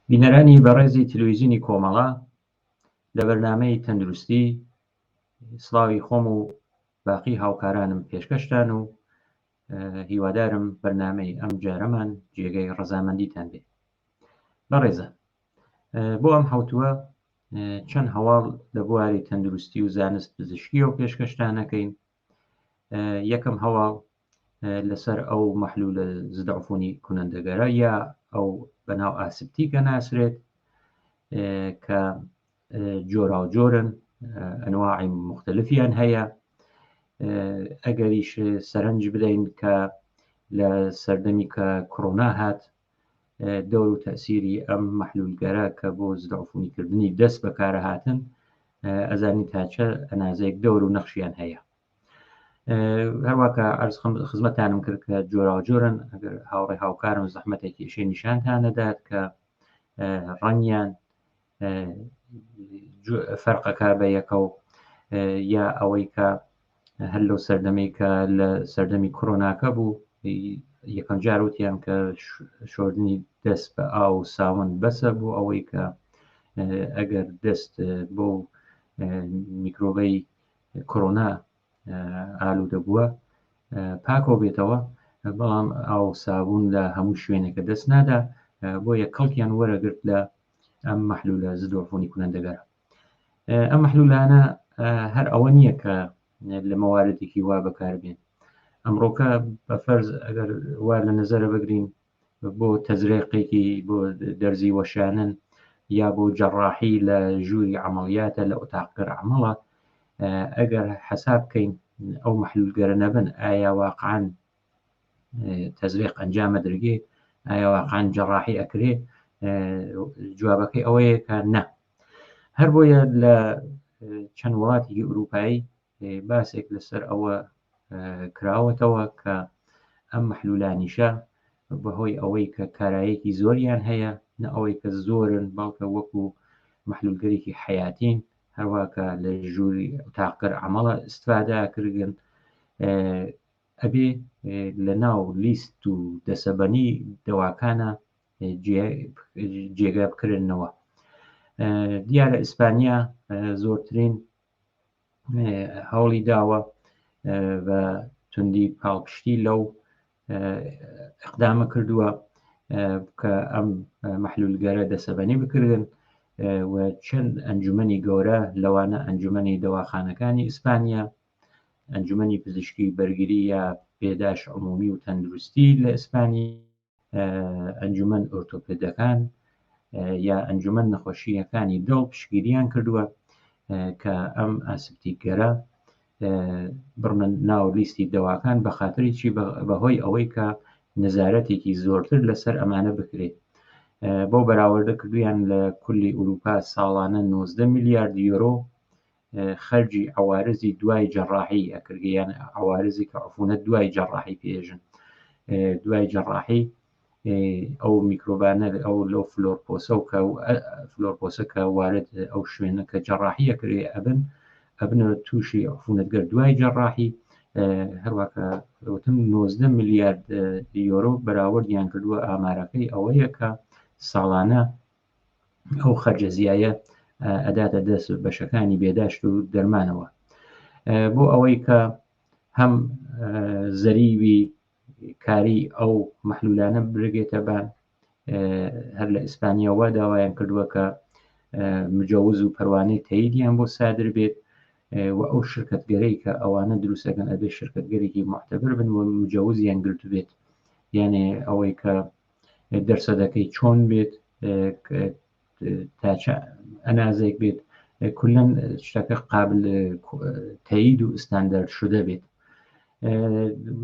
بینەرانی بەڕێزی تلویزیونی کۆمەڵە لە بەرنامەی تەندروستی سڵاوی خۆم و باقی هاوکارانم پێشکەشتان و هیوادارم بەرنامەی ئەم جارەمان جێگەی ڕەزامەندیتان بێ. بەڕێزان بۆ ئەم حوتووە چەند هەواڵ لە بواری تەندروستی و زانست پزیشکیەوە پێشکەشتان ئەکەین. یەکەم هەواڵ لەسەر ئەو مەحلولە زدعفونی کونەندەگەرە یا ئەو بەناو ئاسپتیکە ناسرێت کە جۆراوجۆرن ئەنواعی مختلفیان هەیە ئەگەریش سەرنج بدەین کە لە سەردەمی کە کۆرۆنا هات دەور و تەسیری ئەم مەحلولگەرە کە بۆ زدعفونیکردنی دەست بەکارە هاتن ئەزانین تا چە ئەنازەیەک دەور و نەخشیان هەیە هەروەکە ئەرز خزمەتانم کرد کە جۆراوجۆرن ئەگەر هاوڕێ هاوکارم زەحمەتێکی ئیشێ نیشانتان نەدات کە ڕەنگیان فەرقەکە بە یەکە و یا ئەوەی کە هەر لەو سەردەمەی کە لە سەردەمی کۆرۆناکە بوو یەکەم جار وتیان کە شۆردنی دەست بە ئاو و ساون بەسە بۆ ئەوەی کە ئەگەر دەست بۆ میکرۆبەی کۆرۆنا ئالوودە بووە پاکەوە بێتەوە بەڵام ئاو سابوون لە هەموو شوێنێکە دەست نادا بۆیە کەڵکیان وەرەگرت لە ئەم مەحلولە زدوعفونی کونەندەگەرە ئەم مەحلولانە هەر ئەوە نییە کە لە مەواردێکی وا بەکاربێن ئەمڕۆکە بە فەرز ئەگەر وا لە نەزەرە بگرین بۆ تەزرێقێکی بۆ دەرزی وەشانن یا بۆ جەڕاحی لە ژووری عملیاتە لە ئۆتاقگەر عملە ئەگەر حەساب بکەین ئەو مەحلولگەرە نەبن ئایا واقعا تەزریق ئەنجامە درگێ ئایا واقعا جەڕاحی ئەکرێ جوابەکەی ئەوەیە کە نە هەر بۆیە لە چەند وڵاتێکی ئوروپایی باسێک لەسەر ئەوە کراوەتەوە کە ئەم مەحلولانیشە بەهۆی ئەوەی کە کارایەکی زۆریان هەیە نە ئەوەی کە زۆرن بەڵکە وەکو مەحلولگەرێکی حیاتین هەروواکە لە ژووری تاقگەر عملە استفادە کردن ئەبێ لە ناو لیست و دەسەبەنی دەواکانە جێگا بکرێنەوە دیارە ئیسپانیا زۆرترین هەوڵی داوە بە توندی پاڵپشتی لەو اقدامە کردووە کە ئەم مەحلولگەرە دەسەبەنی بکردن و چەند ئەنجومەنی گەورە لەوانە ئەنجومەنی دەواخانەکانی ئیسپانیا ئەنجومەنی پزیشکی بەرگری یا پێداش عمومی و تەندروستی لە ئیسپانی ئەنجومەن ئۆرتۆپێدەکان یا ئەنجومەن نەخۆشییەکانی دڵ پشگیریان کردووە کە ئەم ئاسپتیکگەرە بڕنە ناو لیستی دەواکان بە خاتری چی بەهۆی ئەوەی کە نەزارەتێکی زۆرتر لەسەر ئەمانە بکرێت بۆ بەراوردە کردویان لە کولی ئوروپا ساڵانە 19 میلیارد یۆرۆ خەرجی عەوارزی دوای جەڕاحی ئەکرگە یان عەوارزی کە عفونەت دوای جەڕاحی پێژن دوای جەڕاحی ئەو میکرۆبانە ئەو لەو فلۆرپۆسە و کە فلۆرپۆسە کە وارد ئەو شوێنە کە جەڕاحی ئەکرێ ئەبن ئەبنە تووشی عفونەتگەر دوای جەڕاحی هەروەکە وتم 19 میلیارد یۆرۆ بەراوردیان کردووە ئامارەکەی ئەوەیە کە ساڵانە ئەو خەرجە زیایە ئەداتە دەست بەشەکانی بێداشت و دەرمانەوە بۆ ئەوەی کە هەم زەریوی کاری ئەو مەحلولانە برگێتە بان هەر لە ئیسپانیاوە داوایان کردووە کە مجەوز و پەروانەی تەیدیان بۆ سادر بێت و ئەو شرکتگەرەی کە ئەوانە دروستەکەن ئەبێ شرکتگەرێکی معتەبر بن و مجەوزیان گرتو بێت یانێ ئەوەی کە دەرسەدەکەی چۆن بێت تا چ ئەنازێک بێت کولەن شتەکە قابل تەید و ئستاندارد شدە بێت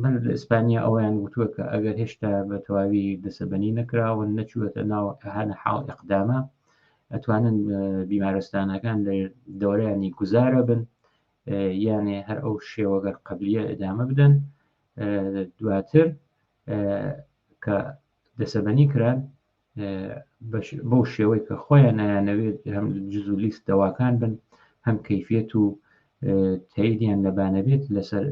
من لە ئیسپانیا ئەویان وتووە کە ئەگەر هێشتا بە تەواوی دەسەبەنی نەکراون نەچووەتە ناو هەنە حاڵ ئەقدامە ئەتوانن بیمارستانەکان لە دەورانی گوزارە بن یانێ هەر ئەو شێوەگەر قبلیە ئەدامە بدەن دواتر کە دەسەبەنی کران بەو شێوەی کە خۆیان نایانەوێت هەم جز و لیست دەواکان بن هەم کەیفیەت و تەیدیان لەبانە بێت لەسەر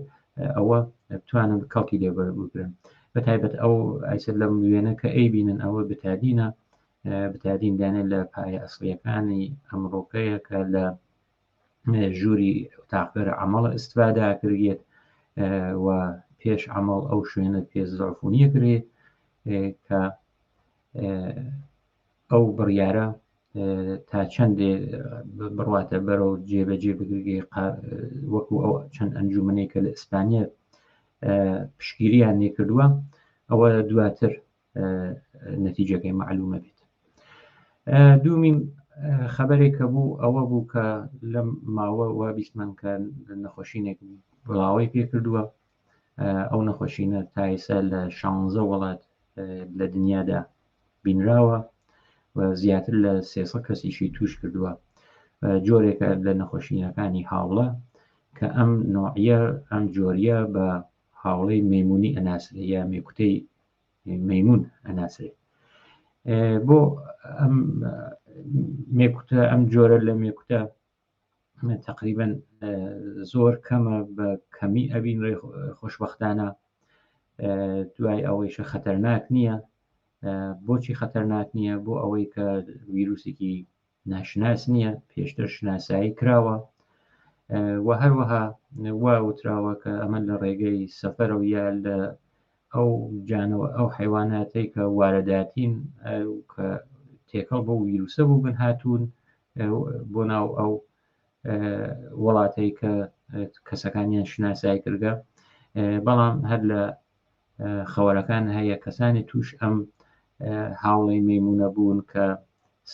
ئەوە بتوانن کەڵکی لێ بگرن بە تایبەت ئەو ئایسە لەم وێنە کە ئەی بینن ئەوە بتادینە. بتادین دانێ لە پایە ئەسڵیەکانی ئەمڕۆکەیە کە لە ژووری تاقگەرە عمەڵە ئیسفادە کردێت و پێش عمەڵ ئەو شوێنە پێ زعفونیە کرێ کە ئەو بڕیارە تا چەندێ بڕواتە بەرەو جێبەجێ بگرگێ وەکو ئەو چەند ئەنجومنەی کە لە ئیسپانیا پشگیریان نێکردووە ئەوە دواتر نەتیجەکەی معلومە بێت. دوومین خەبەرێک کە بوو ئەوە بوو کە لەم ماوە وا بیستمان کە نەخۆشینێک بڵاوەی پێکردووە. ئەو نەخۆشینە تا ئێستا لە 16 وڵات لە دنیادا بینراوە و زیاتر لە 300 کەسیشی توش کردووە. جۆرێکە لە نەخۆشینەکانی هاوڵە کە ئەم نوعیە ئەم جۆریە بە هاوڵەی مەیمونی ئەناسرێ یا مێکوتەی مەیمون ئەناسرێ. بۆ ئەم مێکوتە ئەم جۆرە لە مێکوتە تقریبا زۆر کەمە بە کەمی ئەبین ڕێ خۆشببختانە دوای ئەوەیشە خەتەرناک نییە. بۆچی خەتەرناک نییە؟ بۆ ئەوەی کە ویروسێکی ناشناس نییە، پێشتر شناسایی کراوە و هەروەها وا وتراوە کە ئەمە لە ڕێگەی سەفەرەوە یا لە ئەو جانەوە ئەو حیواناتەی کە وارداتین کە تێکەڵ بۆ ویروسە بووبن هاتوون بۆ ناو ئەو وڵاتەی کە کەسەکانیان شناسایی کردگە. بەڵام هەر لە خەوەرەکان هەیە کەسانی توش ئەم هاوڵی مەیمونە بوون کە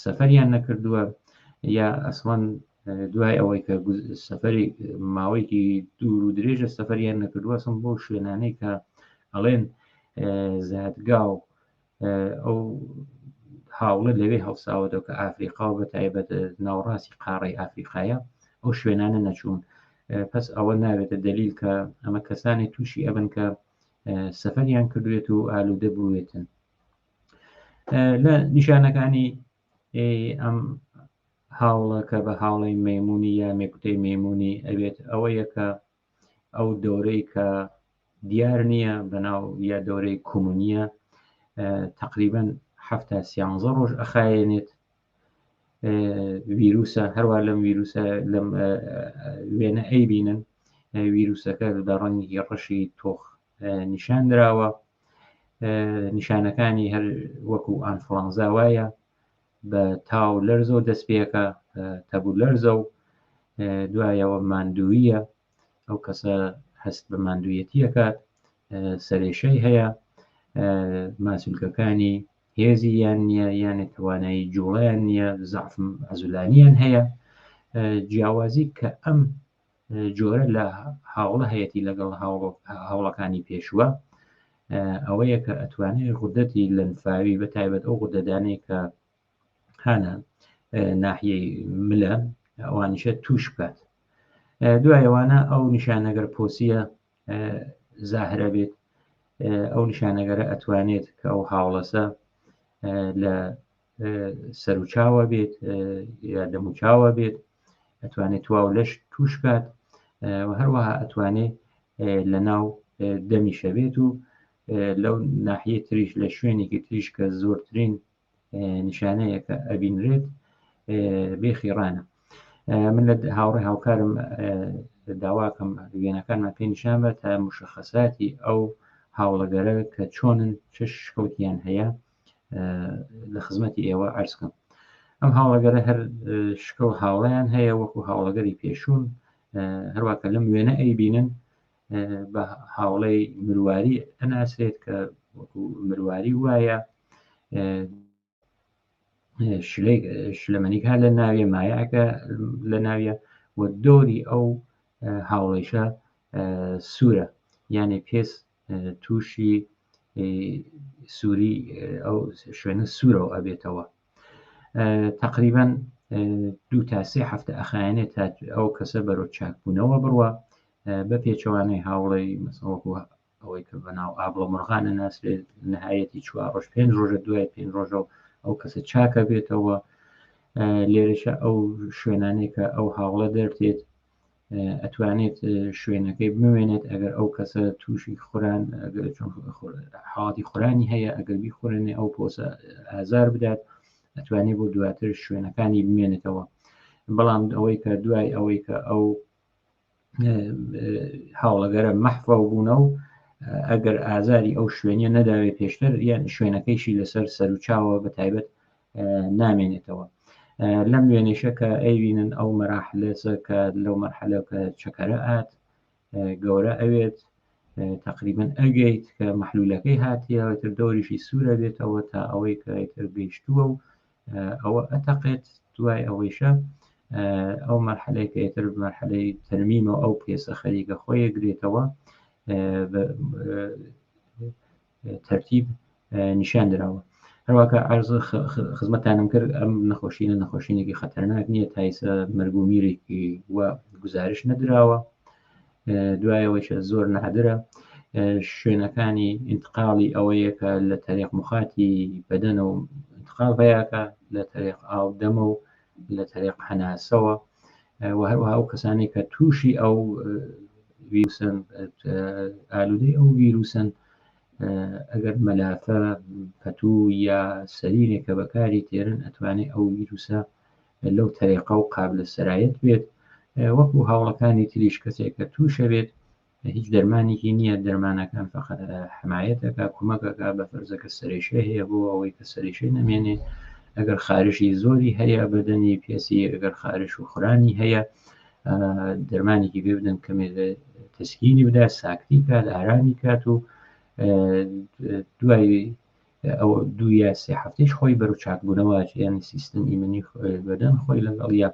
سەفەریان نەکردووە یا ئەسڵەن دوای ئەوەی کە سەفەری ماوەیەکی دوور و درێژە سەفەریان نەکردووە سم بۆ شوێنانەی کە ئەڵێن زادگا و ئەو هاوڵە لەوێ هەڵساوەتەوە کە ئافریقا و بە تایبەت ناوەڕاستی قاڕەی ئافریقایە ئەو شوێنانە نەچوون. پس ئەوە نابێتە دلیل کە ئەمە کەسانی تووشی ئەبن کە سەفەریان کردوێت و ئالوودە بووێتن. لە نیشانەکانی ئەم هاوڵە کە بە هاوڵی مەمونی یا مێکوتەی مەمونی ئەبێت ئەوەیە کە ئەو دەورەی کە دیار نییە بەناو یا دەورەی کۆمونیە تقریبا هەفتا سیانزە ڕۆژ ئەخایەنێت. ویروسە هەروە لەم ویروسە لەم وێنە ئەی بینن ویروسەکە بە ڕەنگی ڕەشی تۆخ نیشان دراوە. نیشانەکانی هەر وەکو ئانفلانزا وایە بە تاو لەرزۆ دەست پێەکە تەبوو لەرزە و دوایەوە ماندوویە ئەو کەسە هەست بە ماندوویەتیەکات، سەرێشەی هەیە، ماسولکەکانی هێزی یان نییە یانێ توانایی جوڵەیان نییە، زەعف عزولانیان هەیە. جیاوازی کە ئەم جۆرە لە هاوڵە هەیەی لەگەڵ هاوڵەکانی پێشووە ئەوەیە کە ئەتوانێت غودەتی لەنفاوی بە تایبەت ئەو غودەدانەی کە هانا ناحیەی ملە ئەوانیشە توش بکات. دوایەوانە ئەو نیشانەگەر پۆسیە زاهرە بێت، ئەو نیشانەگەرە ئەتوانێت کە ئەو هاوڵەسە لە سەرچاوە بێت یا دەموچاوە بێت، ئەتوانێت تواو لەش توش بکات و هەروەها ئەتوانێت لە ناو دەمیشە بێت و لەو ناحیە تریش لە شوێنێکی تریش کە زۆرترین نیشانەیە کە ئەبینرێت بێخیڕانە. من لە هاوڕێ هاوکارم داواکەم وێنەکانمان پێ نیشان بە تا مشخصاتی ئەو هاوڵەگەرە کە چۆنن چ شکڵکیان هەیە لە خزمەتی ئێوە عەرزکەم. ئەم هاوڵەگەرە هەر شکڵ هاوڵیان هەیە وەکو هاوڵەگەری پێشوون، هەروە کە لەم وێنە ئەیبینن بە هاوڵەی مرواری ئەناسرێت کە وەکو مرواری وایە، شلەمەنیک هەر لە ناویە، مایەکە لە ناویە و دۆری ئەو هاوڵیشە سوورە، یعنی پێس تووشی سووری ئەو شوێنە سوورەوە ئەبێتەوە. تقریبا دوو تا سێ هەفتە ئەخایەنێت تا ئەو کەسە بەرەو چاکبوونەوە بڕوە، بە پێچەوانەی هاوڵەی مەسەڵەکو ئەوەی کە بەناو ئابڵە مرغانە ناسرێت نهایەتی چوار ڕۆژ پێنج ڕۆژە دوای پێنج ڕۆژەوە ئەو کەسە چاکە بێتەوە. لێرەشە ئەو شوێنانەی کە ئەو هاوڵە دەرتێت ئەتوانێت شوێنەکەی بمێنێت ئەگەر ئەو کەسە تووشی خوران حاڵەتی خورانی هەیە، ئەگەر بیخورێنێ ئەو پۆسە ئازار بدات. ئەتوانێت بۆ دواتر شوێنەکانی بمێنێتەوە. بەڵام ئەوەی کە دوای ئەوەی کە ئەو هاوڵەگەرە مەحفەو بوونە و ئەگەر ئازاری ئەو شوێنە نەداوێ پێشتر یان شوێنەکەیشی لەسەر سەرچاوە بە تایبەت نامێنێتەوە. لەم وێنەیشە کە ئەیبینن ئەو مەراحلەسە کە لەو مەرحەلە کە چەکەرە ئات گەورە ئەوێت تقریبا ئەگەیت کە مەحلولەکەی هاتیە تر دەوریشی سوورە بێتەوە تا ئەوەی کە تر گەیشتووە و ئەوە ئەتەقێت. دوای ئەوەیشە ئەو مەرحەلەی کە ئێتر مەرحەلەی تەرمیمە ئەو پێسە خەریکە خۆی گرێتەوە تەرتیب نیشان دراوە. هەروەکە عرض خزمەتانم کرد ئەم نەخۆشینە نەخۆشینێکی خەتەرناک نییە، تایسە مەرگ و میرێکی و گزارش نەدراوە. دوایەوەیشە زۆر نادرە. شوێنەکانی انتقاڵی ئەوەیە کە لە تەریق مخاتی بەدەن و انتقال پیاکە، لە تەریق ئاو دەمە و لە تەریق هەناسەوە. و هەروەها ئەو کەسانێک کە تووشی ئەو ویروسن، ئالوودەی ئەو ویروسن، ئەگەر مەلافە پەتوو یا سەرینێک کە بەکاری تێرن ئەتوانێت ئەو ویروسە لەو تەریقە و قابلە سەرایەت بێت. وەکو هاوڵەکانی تریش کەسێک کە تووشە بێت هیچ دەرمانێکی نییە، دەرمانەکان فقط حمایەتەکە کومەکەکە بە فەرزەکە سەرێشە هەیە بۆ ئەوەی کە سەرێشەی نەمێنێ. ئەگەر خارشی زۆری هەیە بەدەنی پێسی، ئەگەر خارش و خورانی هەیە دەرمانێکی پێ بدەن کەمێ تەسکینی بدا، ساکتی کات، ئارامی کات و دوای ئەو دوو یا سێ هەفتەیش خۆی بەرەو چاکبوونەوە، یعنی سیستم ئیمنی بەدەن خۆی لەگەڵ یا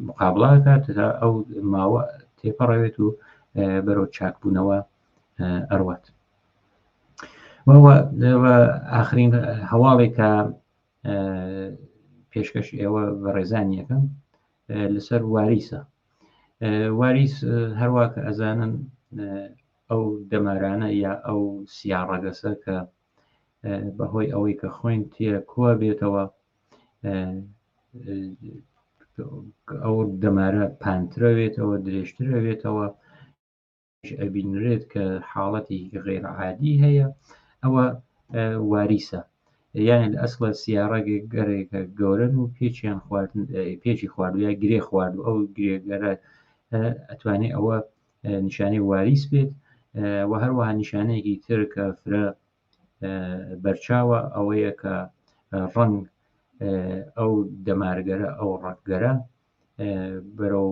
مقابڵە کات تا ئەو ماوە تێپەڕەوێت و بەرەو چاکبوونەوە ئەڕوات. ئاخرین هەواڵێک کە پێشکەش ئێوە بەڕێزانی یەکەم لەسەر واریسە. واریس هەروە کە ئەزانن ئەو دەمارانە یا ئەو سیاڕەگەسە کە بەهۆی ئەوەی کە خوێن تێ کۆ بێتەوە ئەو دەمارە پانترەوێتەوە، درێژترەوێتەوە، ئەبینرێت کە حاڵەتی غێرعادی هەیە، ئەوە واریسە. یعنی لە ئەسڵە سیاڕەگێک گەرێکە گەورن و پێچیان خواردن، پێچی خواردو یا گرێ خواردو، ئەو گرێگەرە ئەتوانێت ئەوە نیشانەی واریس بێت. و هەروەها نیشانەیەکی تر کە فرە بەرچاوە ئەوەیە کە ڕەنگ ئەو دەمارگەرە ئەو ڕەگگەرە بەرەو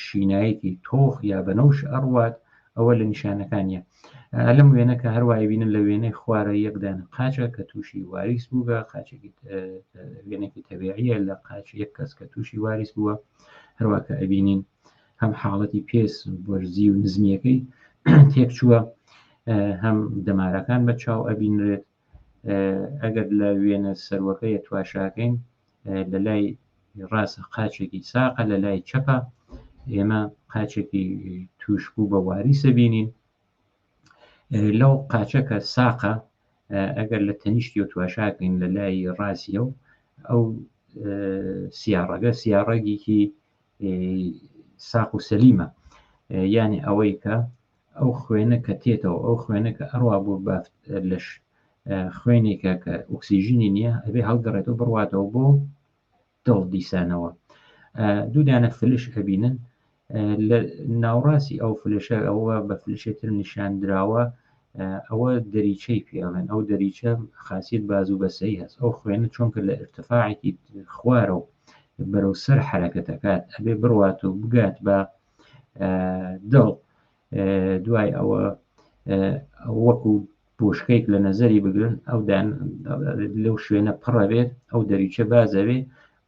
شینایەکی تۆخ یا بەنەوش ئەڕوات، ئەوە لە نیشانەکانیە. لەم وێنە کە هەروای بینن لە وێنەی خوارە یەکدان قاچە کە تووشی واریس بووگە، قاچێکی وێنێکی تەبیعیە لە قاچ یەک کەس کە تووشی واریس بووە. هەروە کە ئەبینین هەم حاڵەتی پێس بەرزی و نزمیەکەی تێک چووە، هەم دەمارەکان بە چاو ئەبینرێت. ئەگەر لە وێنە سەروەکەی تواشاکەین لە لای ڕاستە قاچێکی ساقە، لە لای چەپە ئێمە قاچێکی توش بوو بە واریسە بینین. لەو قاچە کە ساقە ئەگەر لە تەنیشتی و تواشاکەین لە لای ڕاستیە و ئەو سیاڕەگە سیاڕەگێکی ساق و سەلیمە، یعنی ئەوەی کە ئەو خوێنە کە تێتەوە، ئەو خوێنە کە ئەڕوا بۆ بافت لەش خوێنێکە کە ئۆکسیژنی نییە، ئەبێ هەڵگەڕێتەوە بڕواتەوە بۆ دڵ دیسانەوە. دوو دانە فلش ئەبینن لە ناوڕاستی ئەو فلشە، ئەوە بە فلشێتر نیشان دراوە، ئەوە دەریچەی پێڵێن. ئەو دەریچە خاصیت بازو بەسەی هەست. ئەو خوێنە چۆنکە لە ارتفاعێکی خوارەوە بەرەو سەر حرەکەتەکات ئەبێ بڕوات و بگات بە دڵ. دوای ئەوە وەکو بۆشکەیەک لە نەزەری بگرن، ئەو دان لەو شوێنە پڕە بێت، ئەو دەریچە بازەوێ،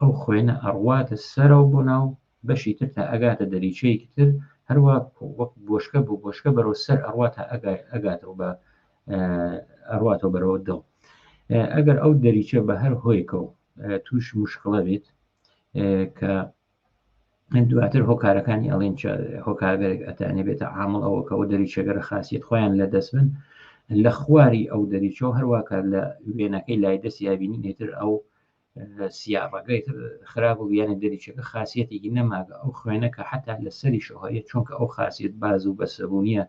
ئەو خوێنە ئەڕواتە سەرەوە بۆ ناو بەشی تر تا ئەگاتە دەریچەیەکی تر، هەروە وەک بۆشکە بۆ بۆشکە بەرەو سەر ئەڕوات تا ئەگاتەوە بە ئەڕواتەوە بەرەوە دڵ. ئەگەر ئەو دەریچە بە هەر هۆیەکەوە تووش مشکڵە بێت کە دواتر هۆکارەکانی ئەڵێن هۆکارگەرێک ئەتانێ بێتە عامڵ ئەوە کە ئەو دەریچەگەرە خاصیت خۆیان لە دەست بن لە خواری ئەو دەریچەوە، هەروواکە لە وێنەکەی لای دەستی یابینین ئێتر ئەو سیاڕەکەی تر خراپ و یانە دەریچەکە خاصیەتێکی نەماگە. ئەو خوێنە کە حتا لە سەریشەوە هەیە، چونکە ئەو خاصیت باز و بەسەبوونیە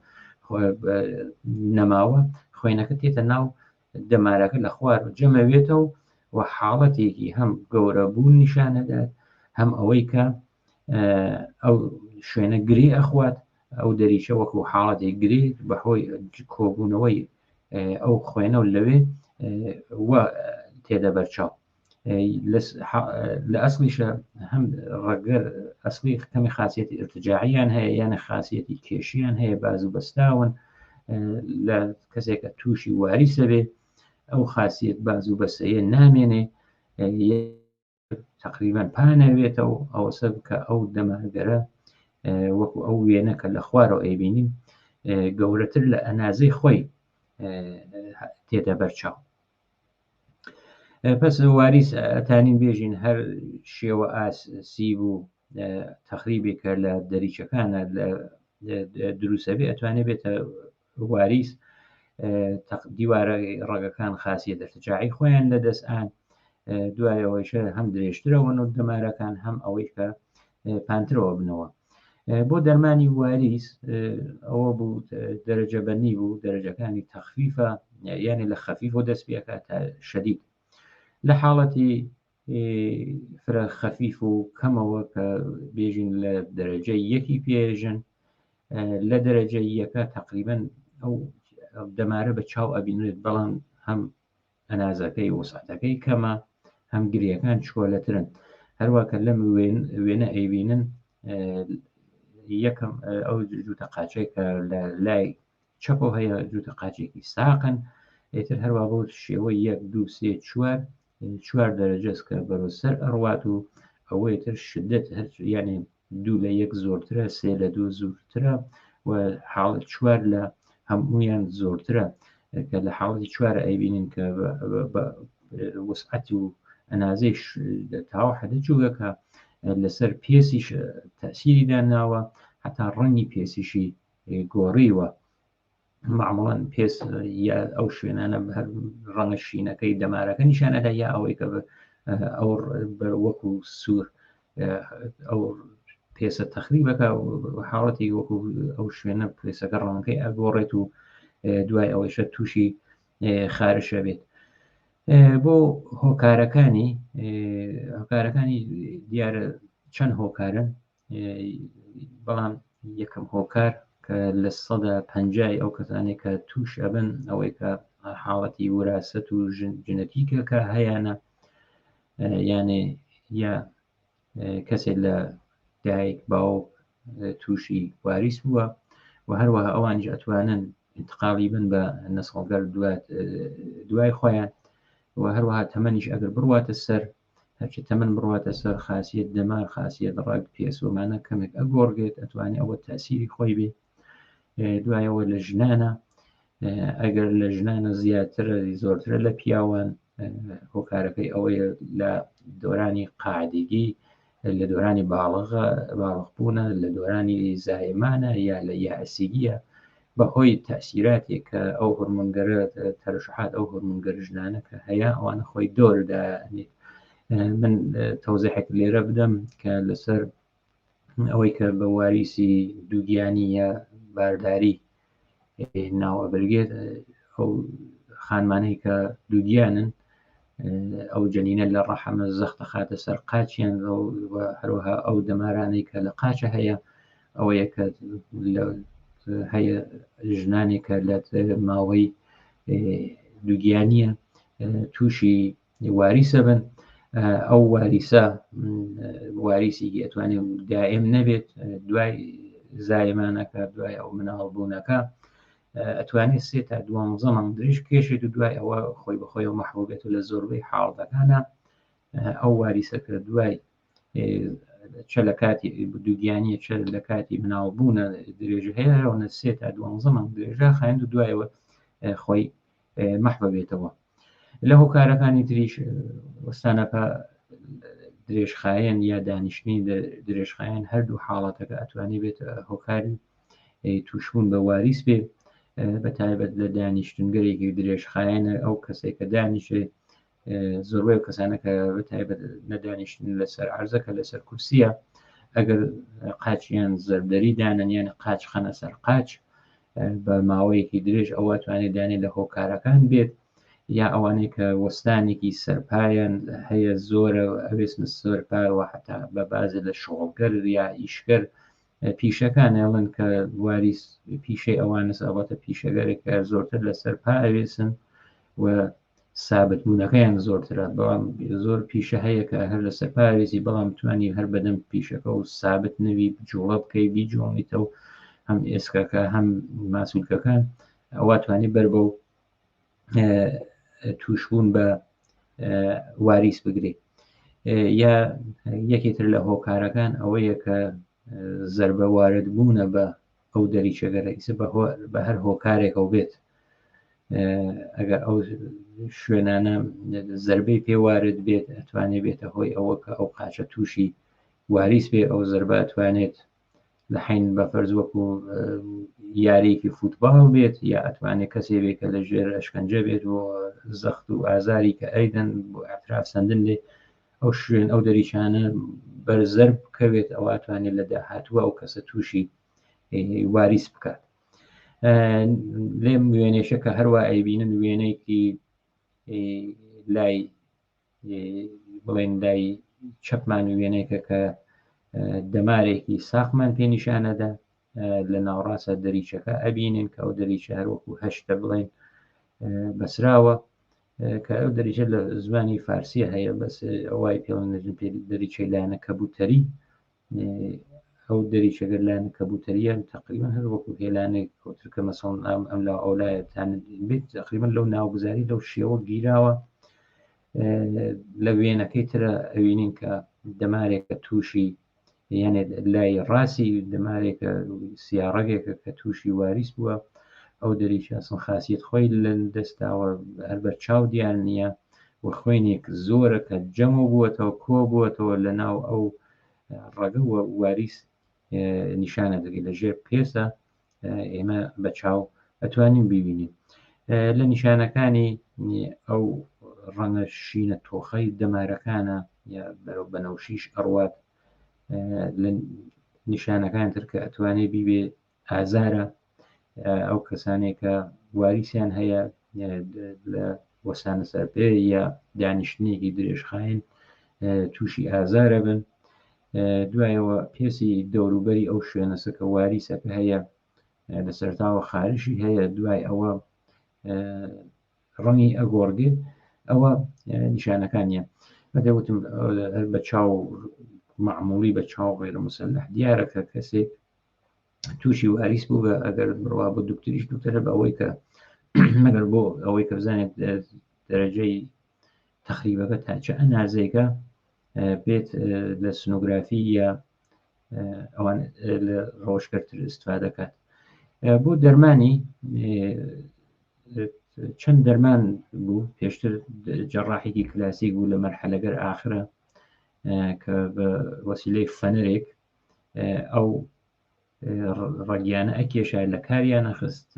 نەماوە، خوێنەکە تێتە ناو دەمارەکە لە خوار جەمەوێتەوە و حاڵەتێکی هەم گەورەبوون نیشانەدات هەم ئەوەی کە ئەو شوێنە گرێ ئەخوات ئەو دەریچە وەکو حاڵەتێک گرێ بەهۆی کۆبوونەوەی ئەو خوێنە و لەوێ و تێدە بەرچاو. لە ئەسڵیشە هەم ڕەگەر ئەسڵی کەمی خاصیەتی ارتجاعیان هەیە یانە خاصیەتی کێشیان هەیە بازو بەستاون لە کەسێکە تووشی واریسە بێ ئەو خاصیت بازو بەسەیە نامێنێ تقریبا پانەوێتەوە ئەوەسە کە ئەو دەمارگەرە وەکو ئەو وێنە کە لە خوارەوە ئەیبینین گەورەتر لە ئەنازەی خۆی تێدە بەرچاو. پس واریس ئەتانین بێژین هەر شێوە ئاسیب و تەخریبێکە لە دەریچەکانە لە دروستە بێ ئەتوانێ بێتە واریس. دیوارە ڕەگەکان خاصیە دەرتجاعی خۆیان لە دەست ئان، دوای ئەوەیشە هەم درێژترەوەن و دەمارەکان هەم ئەوەی کە پانترەوە بنەوە. بۆ دەرمانی واریس ئەوە بوو دەرەجە بەندی بوو، دەرەجەکانی تەخفیفە، یعنی لە خەفیف و دەست پێکا تا شەدید. لە حاڵەتی فرە خەفیف و کەمەوە کە بێژین لە دەرەجە یەکی پێژن، لە دەرەجە یەکە تقریبا ئەو دەمارە بە چاو ئەبینرێت، بەڵام هەم ئەنازەکەی وسعەتەکەی کەمە، هەم گریەکان چکۆلەترن. هەروە کە لەم وێنە ئەیبینن، یەکەم ئەو جووتە قاچێک کە لە لای چەپەوە هەیە جووتە قاچێکی ساقن، ئیتر هەروە بۆ شێوەی یەک دوو سێ چوار، چوار دەرەجەس کە بەرەو سەر ئەڕوات و ئەوەی تر شدت هەر یعنی دوو لە یەک زۆرترە، سێ لە دوو زۆرترە و حاڵەت چوار لە هەمویان زۆرترە، کە لە حاڵەتی چوارە ئەیبینین کە بە وسعەت و ئەنازەی تاو حەدە جوگەکە لەسەر پێسیش تەسیری داناوە، حتا ڕەنگی پێسیشی گۆڕیوە. معموڵەن پێس یا ئەو شوێنانە هەر ڕەنگە شینەکەی دەمارەکە نیشانەدا، یا ئەوەی کە ئەو وەکو سوور ئەو پێسە تەخریبەکە حاڵەتی وەکو ئەو شوێنە پێسەکە ڕەنگەکەی ئەگۆڕێت و دوای ئەوەیشە تووشی خارشە بێت. بۆ هۆکارەکانی دیارە چەند هۆکارن، بەڵام یەکەم هۆکار کە لە سەدا پەنجای ئەو کەسانێک کە تووش ئەبن ئەوەی کە حاڵەتی وراثەت و ژنەتیکە کە هەیانە، یانێ یا کەسێک لە دایک باوک تووشی واریس بووە و هەروەها ئەوانیش ئەتوانن انتقالی بن بە نەسڵگەر دوای خۆیان، و هەروەها تەمەنیش ئەگەر بڕواتە سەر، هەرچی تەمەن بڕواتە سەر خاصیت دەمار، خاصیت ڕەگ، پێسۆمانە کەمێک ئەگۆڕگێت، ئەتوانێت ئەوە تەسیری خۆی بێ. دوایەوە لە ژنانە، ئەگەر لە ژنانە زیاترە زۆرترە لە پیاوان، هۆکارەکەی ئەوەیە لە دۆرانی قاعدگی، لە دۆرانی باڵغبوونە، لە دۆرانی زایمانە یا لە یاسیگیە، بەهۆی تەسیراتێک کە ئەو هۆرمۆنگەرە تەرشحات ئەو هۆرمۆنگەر ژنانە کە هەیە ئەوانە خۆی دۆردا. من تەوزیحێک لێرە بدەم کە لەسەر ئەوەی کە بە واریسی دووگیانی یا بارداری ناوەبرگێت، ئەو خانمانەی کە دووگیانن ئەو جەنینە لە ڕەحەمە زەختە خاتە سەر قاچیان و هەروەها ئەو دەمارانەی کە لە قاچە هەیە ئەوەیە کە هەیە ژنانێک کە لە ماوەی دووگیانیە تووشی واریسە بن، ئەو واریسە واریسێکی ئەتوانێت دائم نەبێت، دوای زایمانەکە دوای ئەو مناڵبوونەکە ئەتوانێت سێ تا دوانزە مانگ درێژ کێشێت و دوای ئەوە خۆی بەخۆیەوە مەحو بێت و لە زۆربەی حاڵەتەکانە ئەو واریسە کە دوای چە لە کاتی دووگیانیە چە لە کاتی مناڵبوونە درێژە هەیە، ئەوەنە سێ تا دوانزە مانگ درێژە خایند و دوایەوە خۆی مەحوە بێتەوە. لە هۆکارەکانی تریش وەستانەپە درێژخایەن یا دانیشتنی درێژخایەن هەردوو حاڵەتەکە ئەتوانێت بێت هۆکاری تووشبوون بە واریس بێ، بە تایبەت لە دانیشتنگەرێکی درێژخایەنە ئەو کەسێک کە دانیشێ زۆربەی ئەو کەسانە کە بە تایبەت نەدانیشتن لەسەر عەرزەکە لەسەر کورسیە، ئەگەر قاچیان زەردەری دانن یان قاچ خەنە سەر قاچ بە ماوەیەکی درێژ ئەوە توانێت دانێ لە هۆکارەکان بێت. یا ئەوانەی کە وەستانێکی سەرپایان هەیە زۆرە ئەوێسنە سەرپایەوە حتا بە بازێ لە شۆڵگەر یا ئیشکەر پیشەکان ئەڵێن کە واریس پیشەی ئەوانەس ئەڵبەتە پیشەگەرێک کە زۆرتر لەسەر پا ئەوێسن و سابت بوونەکەیان زۆرترە، بەڵام زۆر پیشە هەیە کە هەر لەسەر پاوێزی بەڵام توانی هەر بەدەم پیشەکە و سابت نەوی جوڵە بکەی بیجوڵیتەوە هەم ئێسکەکە هەم ماسولکەکان ئەوە توانی بەر بەو توشبوون بە واریس بگرێت. یا یەکێتر لە هۆکارەکان ئەوەیە کە زربە وارد بوونە بە ئەو دەریچەگە رئیسە بە هەر هۆکارێکەوە بێت ئەگەر ئەو شوێنانە زربەی پێوارد بێت ئەتوانێت بێتە هۆی ئەوە کە ئەو قاچە تووشی واریس بێ ئەو زربە ئەتوانێت لە حین بە فەرز وەکو یاریەکی فوتباڵ بێت یا ئەتوانێت کەسێ بێت کە لە ژێر ئەشکەنجە بێت بۆ زەخت و ئازاری کە ئەیدەن بۆ اعتراف سندن لێ ئەو شوێن ئەو دەریچانە بەرزەر بکەوێت ئەو ئەتوانێت لە داهاتووە ئەو کەسە تووشی واریس بکات. لێم وێنێشە کە هەروە ئەیبینن وێنەیەکی لای بڵێن لای چەپمان وێنەیەکە کە دەمارێکی ساخمان پێ نیشانەدا لە ناوەڕاستە دەریچەکە ئەبینن کە ئەو دەریچە هەروەکو هەشتە بڵێن بەسراوە کە ئەو دەریچە لە زمانی فارسیە هەیە بەس ئەوای پێڵێن پێ دەریچەی لایەنە کەبوتەری ئەو دەریچەگەر لایەنە کەبوتەریە تقریبا هەر وەکو هێلانێک کۆتر کە مەسەڵەن ئەم ئەم لا ئەولایەتان بێت تقریبا لەو ناوگوزاری لەو شێوە گیراوە لە وێنەکەی ترە ئەوینین کە دەمارێکە تووشی یانێ لای ڕاستی دەمارێکە سیاڕەگێکە کە تووشی واریس بووە ئەو دەریچە ئەسڵ خاسیەت خۆی لە دەستاوە هەر بەر چاو دیار نییە و خوێنێک زۆرە کە جەمەوە بووەتەوە کۆ بووەتەوە لە ناو ئەو ڕەگە و واریس نیشانە دەگەی لە ژێر پێسە ئێمە بە چاو ئەتوانین ببینین لە نیشانەکانی ئەو ڕەنگە شینە تۆخەی دەمارەکانە یا بەرەو بەنەوشیش ئەڕوات لە نیشانەکان تر کە ئەتوانێ بیبێ ئازارە ئەو کەسانێک کە واریسیان هەیە لە وەسانە سەر پێ یا دانیشتنێکی درێژخایەن تووشی ئازارە بن دوایەوە پێسی دەوروبەری ئەو شوێنەسە کە واریسەکە هەیە لە سەرتاوە خارشی هەیە دوای ئەوە ڕەنگی ئەگۆڕگێ ئەوە نیشانەکانیە بەدەوتم هەر بە چاو معمولی بە چاو غێرە مسلح دیارە کە کەسێک تووشی واریس بوو بە ئەگەر بڕوا بۆ دکتریش دکتەرە بە ئەوەی کە مەگەر بۆ ئەوەی کە بزانێت دەرەجەی تەخریبەکە تا چ ئەنازێکە بێت لە سنۆگرافی یا ئەوان لە ڕۆژکردتر استفادەکات بۆ دەرمانی چەند دەرمان بوو پێشتر جەڕاحێکی کلاسیک بوو لە مەرحەلەگەر ئاخرە کە بە وەسیلەی فەنەرێک ئەو ڕەگیانە ئەکێشا لە کاریان ئەخست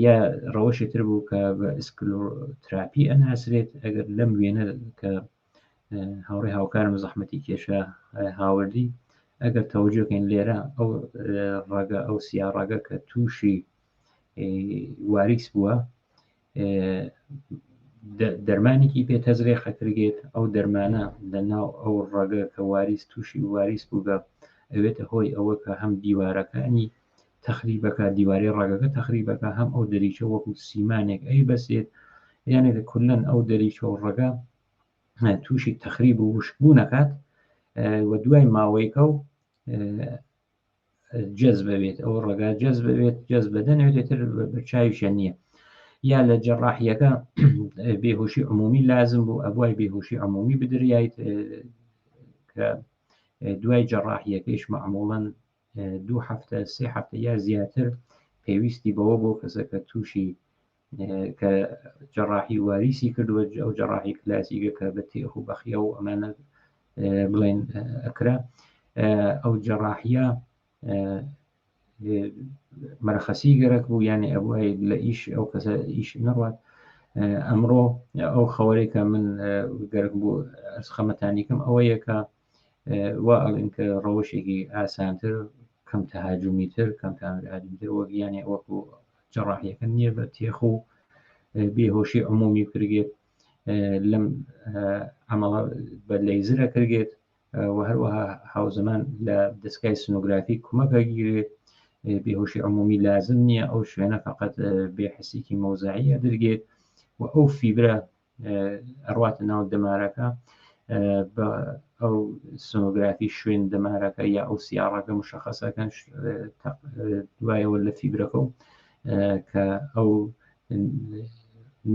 یا ڕەوشی تر بوو کە بە ئسکلۆتراپی ئەناسرێت ئەگەر لەم وێنە کە هاوڕێ هاوکارم زەحمەتی کێشە هاوردی ئەگەر تەوەجۆکەین لێرە ئەو ڕەگە ئەو سیا ڕەگە کە تووشی واریس بووە دەرمانێکی پێ تەزرێخە کرگێت ئەو دەرمانە لە ناو ئەو ڕەگە کە واریس تووشی واریس بووگە ئەوێتە هۆی ئەوە کە هەم دیوارەکانی تەخریبەکە دیواری ڕەگەکە تەخریبەکە هەم ئەو دەریچە وەکو سیمانێک ئەی بەسێت یانێک کولەن ئەو دەریچە و ڕەگە تووشی تەخریب و وشکبوو نەکات و دوای ماوەیەکە و جەزب بێت ئەو ڕەگا جەزب بێت جەزب بەدەنەوێت تر بەرچاویشیان نییە یا لە جەڕاحیەکە بێهۆشی عمومی لازم بوو ئەبوای بێهۆشی عمومی بدریایت کە دوای جەڕاحیەکەیش معموڵەن دوو هەفتە سێ هەفتە یا زیاتر پێویستی بەوە بۆ کەسەکە تووشی کە جەڕاحی واریسی کردووە ئەو جەڕاحی کلاسیکە کە بە تێخ و بەخیە و ئەمانە بڵێن ئەکرا ئەو جەڕاحیە مەرەخەسی گەرەک بوو یانێ ئەبووە لە ئیش ئەو کەسە ئیش نەڕات ئەمڕۆ ئەو خەوەرێک کە من گەرەک بوو ئەسخەمەتانیکەم ئەوەیە کە وا ئەڵێن کە ڕەوشێکی ئاسانتر کەم تەهاجومیتر کەم تەهاجومیتر وەک یانێ وەکو جەڕاحیەکە نییە بە تێخ و بێهۆشی عمومی بکرگێت لەم عملە بە لەیزرە کردگێت و هەروەها هاوزەمان لە دەستگای سنۆگرافی کومەکە گیرێت. بێهۆشی عمومی لازم نییە، ئەو شوێنە فقط بێحسێکی مەوزعیە درگێت و ئەو فیبرە ئەڕواتە ناو دەمارەکە بە ئەو سۆنۆگرافی شوێن دەمارەکە یا ئەو سیاڕەکە مشخصەکەن دوایەوە لە فیبرەکە و کە ئەو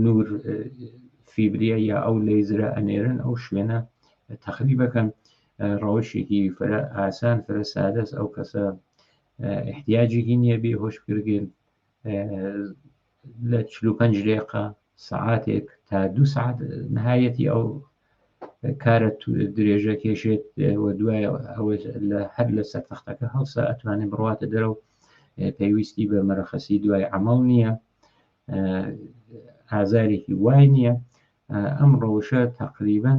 نور فیبریە یا ئەو لەیزرە ئەنێرن ئەو شوێنە تەخریبەکەن. ڕەوشێکی فرە ئاسان فرە سادەس، ئەو کەسە احتیاجێکی نییە بێ هۆش بکردێن لە 45 دقیقە سەعاتێک تا 2 ساعت نهایەتی ئەو کارە درێژە کێشێت و دوای ئەوە لە هەر لەسەر تەختەکە هەڵسا ئەتوانێت بڕواتە دەرەوە، پێویستی بە مەرەخەسی دوای عمل نییە، ئازارێکی وای نییە. ئەم ڕەوشە تقریبا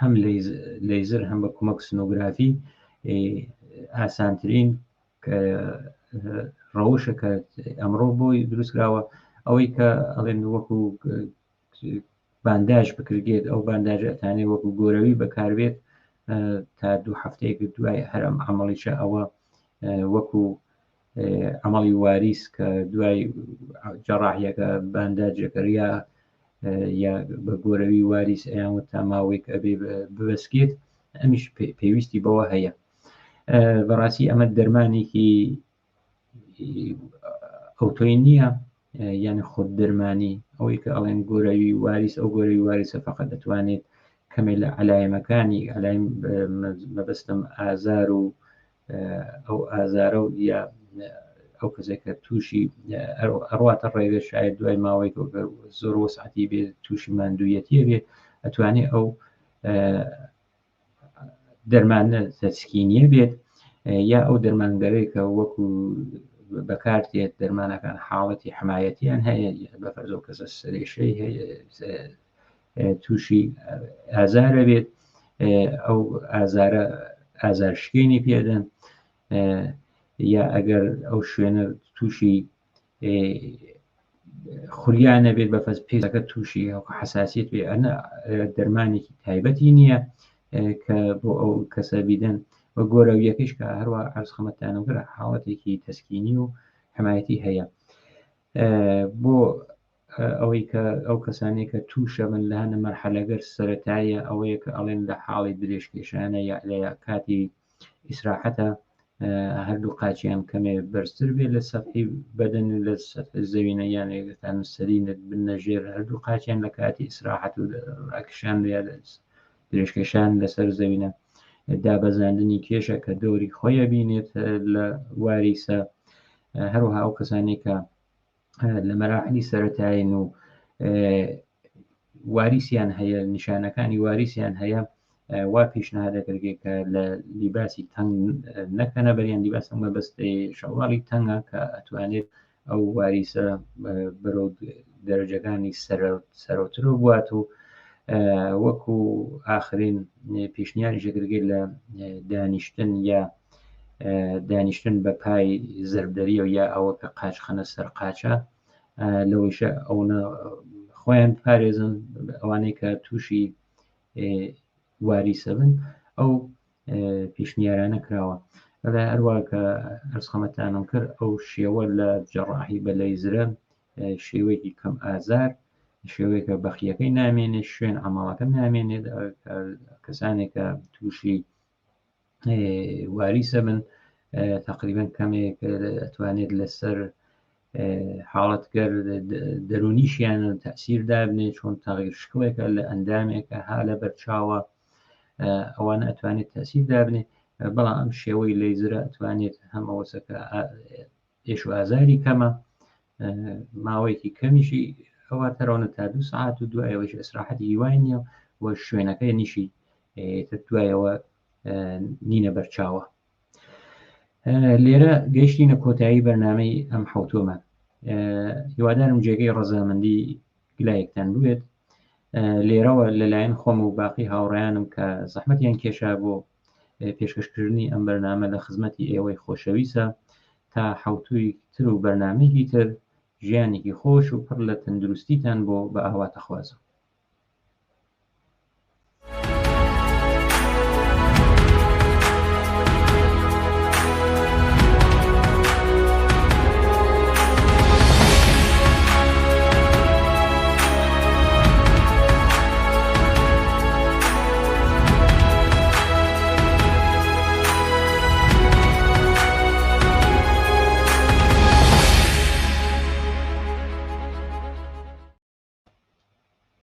هەم لەیزر هەم بە کومەک سنۆگرافی ئاسانترین ڕەوشە کە ئەمڕۆ بۆی دروستکراوە. ئەوەی کە ئەڵێن وەکو بانداژ بکرگێت، ئەو بانداژە ئەتانێ وەکو گۆرەوی بەکاربێت تا 2 هەفتەیەک دوای هەر ئەم عملیشە، ئەوە وەکو عملی واریس کە دوای جەڕاحیەکە بانداجەکە یا بە گۆرەوی واریس ئەیان وت تا ماوەیەک ئەبێ ببەسکێت، ئەمیش پێویستی بەوە هەیە. بەڕاستی ئەمە دەرمانێکی ئەوتۆی نییە، یعنی خود دەرمانی ئەوەی کە ئەڵێن گۆرەوی واریس، ئەو گۆرەوی واریسە فقط دەتوانێت کەمێ لە عەلایمەکانی، عەلایم مەبەستم ئازار و ئەو ئازارە و یا ئەو کەسێک کە تووشی ئەڕواتە ڕێگە شاید دوای ماوەی زۆر وەسعەتی بێت تووشی ماندوویەتیە بێت، ئەتوانێت ئەو دەرمانە تەسکینیە بێت یا ئەو دەرمانگەرەی کە وەکو بەکارتێت دەرمانەکان حاڵەتی حمایەتیان هەیە، بە فەرزەوە کەسە سرێشەی هەیە تووشی ئازارە بێت، ئەو ئازارە ئازار شکێنی پێدەن، یا ئەگەر ئەو شوێنە تووشی خولیا نەبێت بە فەز پێستەکە تووشی حساسیت بێ، ئەنە دەرمانێکی تایبەتی نییە کە بۆ ئەو کەسە بیدەن. و گۆرەویەکەیش کە هەروە عەرز خەمەتانم کرد حاڵەتێکی تەسکینی و حمایەتی هەیە. بۆ ئەوەی کە ئەو کەسانەی کە تووشە بن لە هەنە مەرحەلەگەر سەتاییە، ئەوەیە کە ئەڵێن لە حاڵی درێژکێشانە یا لە کاتی ئیسراحەتە هەردوو قاچیان کەمێ بەرزتر بێت لە سەفحی بەدەن و لە سەفحی زەوینە، یان یەکتان سەرینت بنە ژێر هەردوو قاچیان لە کاتی ئیسراحەت و ڕاکشان یا درێژکێشان لەسەر زەوینە. دابەزاندنی کێشە کە دەوری خۆی بینێت لە واریسە. هەروەها ئەو کەسانەی کە لە مەراحلی سەتایین و واریسیان هەیە، نیشانەکانی واریسیان هەیە، وا پێشنهاد دەکرێت کە لە لیباسی تەنگ نەکەنە بەریان. لیباس مەبەستەی شەواڵی تەنگە کە ئەتوانێت ئەو واریسە بەرەو دەرەجەکانی سەرەوترەوە بوات. و وەکو ئاخرین پێشنیاری ژەگرگەی لە دانیشتن یا دانیشتن بە پای زەربدەریە و یا ئەوە کە قاچخەنە سەر قاچە، لەوەیشە ئەوە خۆیان پارێزن ئەوانەی کە تووشی واریسە بن، ئەو پێشنیارانە کراوە. بەڵێ هەروە کە ئەرزخەمەتانم کرد، ئەو شێوە لە جەڕاحی بە لەیزرە شێوەیەکی کەم ئازار، شێوەیەکە بەخیەکەی نامێنێت، شوێن عماڵەکە نامێنێت. کەسانێک کە تووشی واریسە بن تقریبا کەمێک ئەتوانێت لەسەر حاڵەتگەر دەرونیشیان تەسیر دابنێت، چۆن تاغیر شکڵێکە لە ئەندامێکە ها لە بەرچاوە، ئەوانە ئەتوانێت تەسیر دابنێت. بەڵام ئەم شێوەی لەیزرە ئەتوانێت هەم ئەوەسەکە ئێش و ئازاری کەمە، ماوەیەکی کەمیشی ئەوە تەرەوەنە تا 2 ساعت و دوایەوەش ئەسراحەتی هیوای نییە و شوێنەکەی نیشی تر دوایەوە نینە بەرچاوە. لێرە گەیشتینە کۆتایی بەرنامەی ئەم حوتۆمان. هیوادارم جێگەی ڕەزامەندی گلایەکتان بوێت. لێرەوە لەلایەن خۆم و باقی هاوڕێیانم کە زەحمەتیان کێشا بۆ پێشکەشکردنی ئەم بەرنامە لە خزمەتی ئێوەی خۆشەویستە، تا حوتووی تر و بەرنامەیەکی تر ژیانێکی خۆش و پڕ لە تەندروستیتان بۆ بە ئاواتەخوازم.